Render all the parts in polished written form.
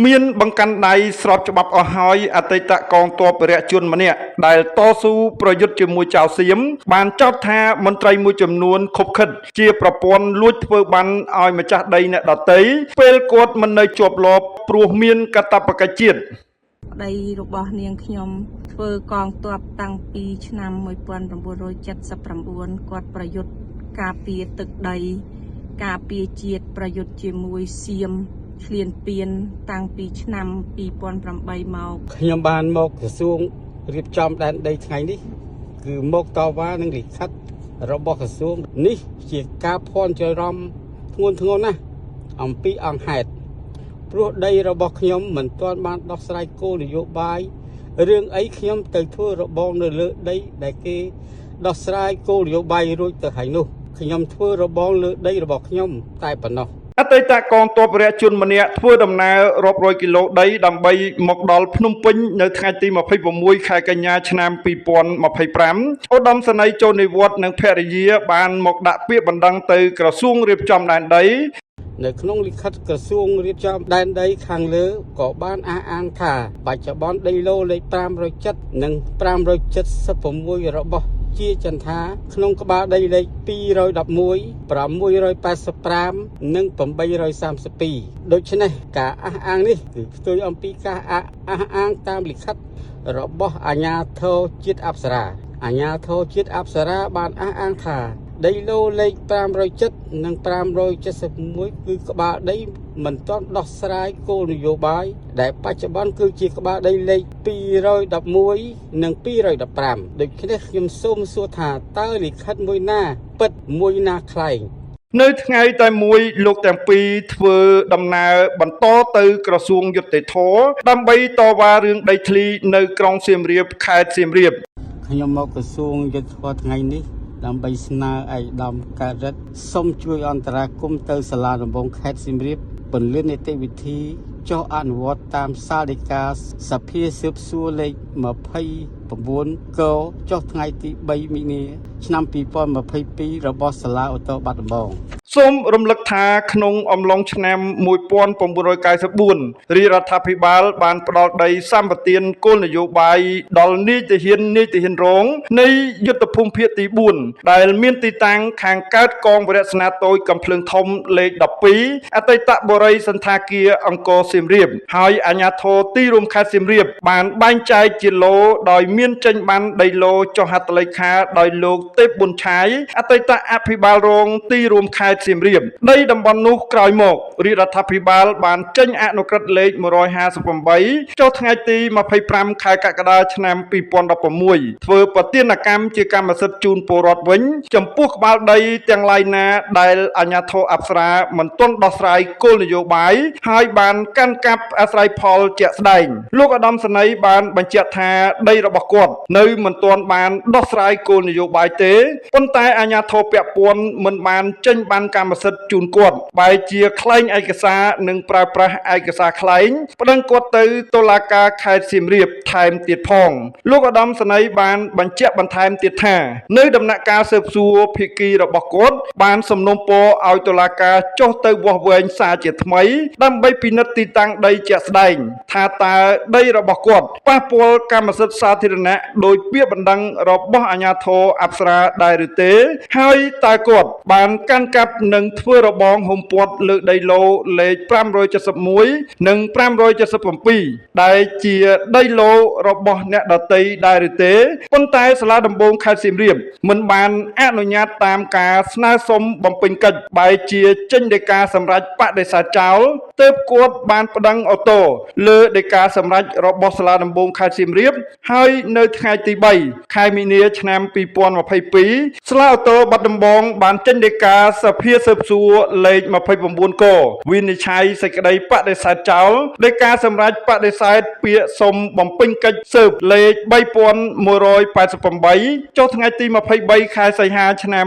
មានបង្កាន់ដៃស្របច្បាប់អស់ហើយអតីតកងទ័ពវរជនម្នាក់ដែលតស៊ូប្រយុទ្ធជាមួយចៅសៀមបានចោទថាមន្ត្រីមួយចំនួនខុបខិតជាប្រព័ន្ធលួចធ្វើបានឲ្យម្ចាស់ដីអ្នកដតីពេលគាត់មិននៅជាប់លាប់ព្រោះមានកាតព្វកិច្ចជាតិ ប្តីរបស់នាងខ្ញុំធ្វើកងទ័ពតាំងពីឆ្នាំ1979គាត់ប្រយុទ្ធការពារទឹកដី ការពារជាតិប្រយុទ្ធជាមួយសៀមឈ្លានពានតាំងពីឆ្នាំ2008មក ខ្ញុំបានមកក្រសួងរៀបចំដែនដីថ្ងៃនេះ គឺមកតវ៉ានឹងលិខិតរបស់ក្រសួងនេះជាការភ័ន្តច្រឡំធ្ងន់ធ្ងរណាស់អំពីអង្គហេតុព្រោះដីរបស់ខ្ញុំមិនទាន់បានដោះស្រាយគោលនយោបាយរឿងអីខ្ញុំទៅធ្វើរបងនៅលើដីដែលគេដោះស្រាយគោលនយោបាយរួចទៅហើយនោះខ្ញុំធ្វើរបងលើដីរបស់ខ្ញុំតែប៉ុណ្ណោះ អតីតកងទ័ពវរជនម្នាក់ធ្វើដំណើររាប់រយគីឡូដីដើម្បីមកដល់ភ្នំពេញនៅថ្ងៃទី26ខែកញ្ញាឆ្នាំ2025ឧត្តមសេនីយ៍ចូលនិវត្តន៍និងភរិយាបានមកដាក់ពាក្យបណ្ដឹងទៅក្រសួងរៀបចំដែនដី នៅក្នុងលិខិតក្រសួងរៀបចំដែនដីខាងលើក៏បានអះអាងថាបច្ចុប្បន្នដីឡូលេខ507និង576របស់ជាចន្ទាក្នុងក្បាលដីលេខ211 685និង832ដូច្នេះការអះអាងនេះគឺផ្ទុយអំពីការអះអាងតាមលិខិតរបស់អាជ្ញាធរជាតិអប្សរាអាជ្ញាធរជាតិអប្សរាបានអះអាងថាដីឡូលេខ507និង571គឺក្បាលដីមិនទាន់ដោះស្រាយគោលនយោបាយដែលបច្ចុប្បន្នគឺជាក្បាលដីលេខ211និង215ដូច្នេះខ្ញុំសូមសួរថាតើលិខិតមួយណាពិតមួយណាក្លែង នៅថ្ងៃតែមួយលោកទាំងពីរធ្វើដំណើរបន្តទៅក្រសួងយុត្តិធម៌ដើម្បីតវ៉ារឿងដីធ្លីនៅក្រុងសៀមរាបខេត្តសៀមរាប ខ្ញុំមកក្រសួងយុទ្ធភ័ពថ្ងៃនេះដើម្បីស្នើឯកឧត្តមកើតរិទ្ធសូមជួយអន្តរាគមន៍ទៅសាលាដំបងខេត្តសៀមរាបពន្លឿននីតិវិធីចុះអនុវត្តតាមសាលដីកាសភាស៊ើបសួរលេខ29កចុះថ្ងៃទី3មីនាឆ្នាំ2022របស់សាលាឧទ្ធរណ៍បាត់ដំបង សូមរំលឹកថាក្នុងអំឡុងឆ្នាំ1994រាជរដ្ឋាភិបាលបានផ្ដល់ដីសម្បទានគោលនយោបាយដល់នាយទាហាននាយទាហានរងនៃយុទ្ធភូមិភាគទី4ដែលមានទីតាំងខាងកើតកងវរសេនាតូចកំភ្លើងធំលេខ12អតីតបុរីសន្តាគារអង្គរសៀមរាបហើយអាជ្ញាធរទីរួមខេត្តសៀមរាបបានបែងចែកជាឡូដោយមានចេញបានដីឡូចុះហត្ថលេខាដោយលោកទេពប៊ុនឆាយអតីតអភិបាលរងទីរួមខេត្តសៀមរាបដីតំបន់នោះក្រោយមករាជរដ្ឋាភិបាលបានចេញអនុក្រឹត្យលេខ158ចុះថ្ងៃទី25ខែកក្កដាឆ្នាំ2016ធ្វើប្រទានកម្មជាកម្មសិទ្ធិជូនពលរដ្ឋវិញចំពោះក្បាលដីទាំងឡាយណាដែលអាជ្ញាធរអប្សរាមិនទាន់ដោះស្រាយគោលនយោបាយហើយបានកាន់កាប់អាស្រ័យផលជាក់ស្ដែងលោកឧត្តមសេនីយ៍បានបញ្ជាក់ថាដីរបស់គាត់នៅមិនទាន់បានដោះស្រាយគោលនយោបាយទេប៉ុន្តែអាជ្ញាធរពាក់ព័ន្ធមិនបានចេញបានកម្មសិទ្ធិជូនគាត់បែរជាក្លែងឯកសារនិងប្រើប្រាស់ឯកសារក្លែងប្តឹងគាត់ទៅតុលាការខេត្តសៀមរាបថែមទៀតផងលោកឧត្តមសេនីយ៍បានបញ្ជាក់បន្ថែមទៀតថានៅដំណាក់កាលស៊ើបសួរភាគីរបស់គាត់បានសំណូមពរឲ្យតុលាការចុះទៅវាស់វែងសារជាថ្មីដើម្បីពិនិត្យទីតាំងដីជាក់ស្ដែងថាតើដីរបស់គាត់ប៉ះពាល់កម្មសិទ្ធិសាធារណៈដោយពាក្យបណ្ដឹងរបស់អាជ្ញាធរអប្សរាដែរឬទេហើយតើគាត់បានកាន់កាប់និងធ្វើរបងហុំព័ទ្ធលើដីឡូលេខ571និង577ដែលជាដីឡូរបស់អ្នកដតីដែរឬទេប៉ុន្តែសាលាដំបងខេត្តសៀមរាបមិនបានអនុញ្ញាតតាមការស្នើសុំបំពេញកិច្ចបែរជាចេញដីកាសម្រេចបដិសេធចោលទើបគាត់បានប្តឹងអូតូលើដីកាសម្រេចរបស់សាលាដំបងខេត្តសៀមរាបហើយនៅថ្ងៃទី3ខែមីនាឆ្នាំ2022សាលាអូតូបាត់ដំបងបានចេញដីកាសភាស៊ើបសួរលេខ29កវិនិច្ឆ័យសេចក្តីបដិសេធចោលដីកាសម្រេចបដិសេធពាក្យសុំបំពេញកិច្ចស៊ើបលេខ3188ចុះថ្ងៃទី23ខែសីហាឆ្នាំ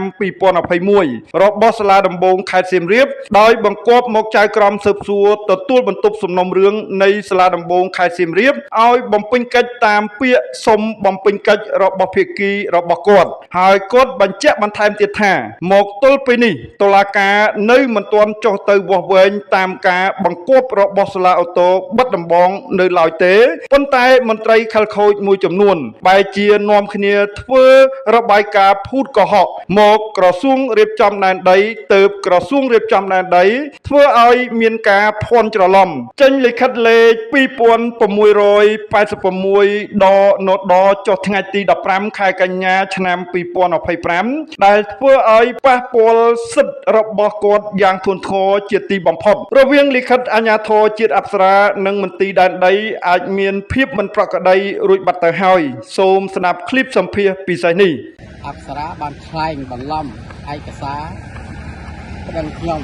2021របស់សាលាដំបងខេត្តសៀមរាបដោយបង្គាប់មកចៅក្រមស៊ើបសួ សួរទទួលបន្ទុកសំណុំរឿងនៃសាលាដំបងខេត្តសៀមរាបឲ្យបំពេញកិច្ចតាមពាក្យសុំបំពេញកិច្ចរបស់ភាគីរបស់គាត់ហើយគាត់បញ្ជាក់បន្ថែមទៀតថាមកទល់ពេលនេះតុលាការនៅមិនទាន់ចុះទៅវាស់វែងតាមការបង្គាប់របស់សាលាអូតូបិទដំបងនៅឡើយទេប៉ុន្តែមន្ត្រីខិលខូចមួយចំនួនបែរជានាំគ្នាធ្វើរបាយការណ៍ភូតកុហកមកក្រសួងរៀបចំដែនដីទៅក្រសួងរៀបចំដែនដីធ្វើឲ្យមានការភ័ន្តច្រឡំចេញលិខិតលេខ2686ដនដចុះថ្ងៃទី15ខែកញ្ញាឆ្នាំ2025ដែលធ្វើឲ្យប៉ះពាល់សិទ្ធិរបស់គាត់យ៉ាងធ្ងន់ធ្ងរជាទីបំផុតរវាងលិខិតអាជ្ញាធរជាតិអប្សរានិងមន្ទីរដែនដីអាចមានភាពមិនប្រក្រតីរួចបាត់ទៅហើយសូមស្ដាប់ឃ្លីបសម្ភាសពិសេសនេះ អប្សរាបានក្លែងបន្លំឯកសារប្តឹងខ្ញុំ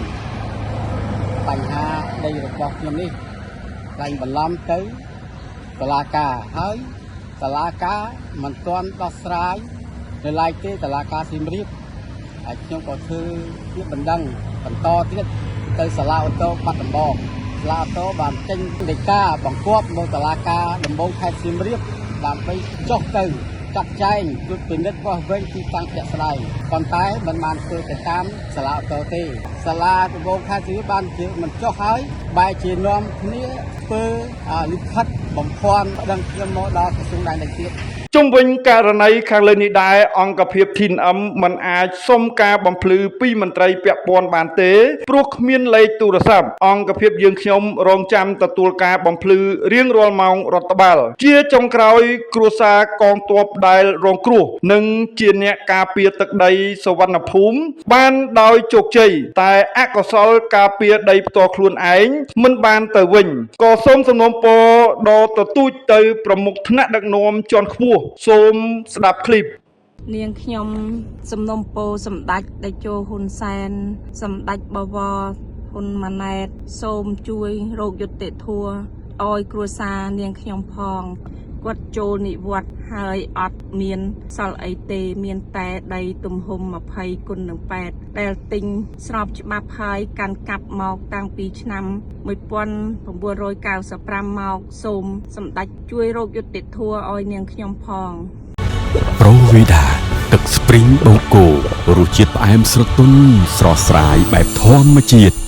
បញ្ហាដីរបស់ខ្ញុំនេះក្លែងបន្លំទៅតុលាការហើយតុលាការមិនទាន់ដោះស្រាយនៅឡើយទេតុលាការសៀមរាបហើយខ្ញុំក៏ធ្វើជាបណ្ដឹងបន្តទៀតទៅសាលាអូតូបាត់ដំបងសាលាអូតូបានចេញដីកាបង្គាប់មកតុលាការដំបងខេត្តសៀមរាបដើម្បីចុះទៅចាត់ចែងត្រួតពិនិត្យវាស់វែងទីតាំងជាក់ស្ដែងប៉ុន្តែមិនបានធ្វើទៅតាមសាលាអូតូទេសាលាដំបងខេត្តសៀមរាបបានជាមិនចុះហើយបែរជានាំគ្នាធ្វើលិខិតបំភាន់ប្តឹងខ្ញុំមកដល់ក្រសួងដែនដីទៀត ជុំវិញករណីខាងលើនេះដែរអង្គភាព TNM មិនអាចសុំការបំភ្លឺពីមន្ត្រីពាក់ព័ន្ធបានទេព្រោះគ្មានលេខទូរស័ព្ទអង្គភាពយើងខ្ញុំរងចាំទទួលការបំភ្លឺរៀងរាល់ម៉ោងរដ្ឋបាលជាចុងក្រោយគ្រួសារកងទ័ពដែលរងគ្រោះនិងជាអ្នកការពារទឹកដីសវណ្ណភូមិបានដោយជោគជ័យតែអកុសលការពារដីផ្ទាល់ខ្លួនឯងមិនបានទៅវិញក៏សូមសំណូមពរដ៏ទទូចទៅប្រមុខថ្នាក់ដឹកនាំជាន់ខ្ពស់សូមស្ដាប់ឃ្លីប នាងខ្ញុំសំណុំពោសម្ដេចតេជោហ៊ុនសែនសម្ដេចបវរហ៊ុនម៉ាណែតសូមជួយរោគយុត្តិធម៌ឲ្យគ្រួសារនាងខ្ញុំផងគាត់ចូលនិវត្តន៍ហើយអត់មានសល់អីទេមានតែដីទំហំ20គុណនឹង8ដែលទិញស្របច្បាប់ហើយកាន់កាប់មកតាំងពីឆ្នាំ1995មកសូមសម្ដេចជួយរោគយុត្តិធម៌ឲ្យនាងខ្ញុំផង ប្រូវីដាទឹកស្ព្រីងបូកគោរសជាតិផ្អែមស្រទន់ស្រស់ស្រាយបែបធម្មជាតិ។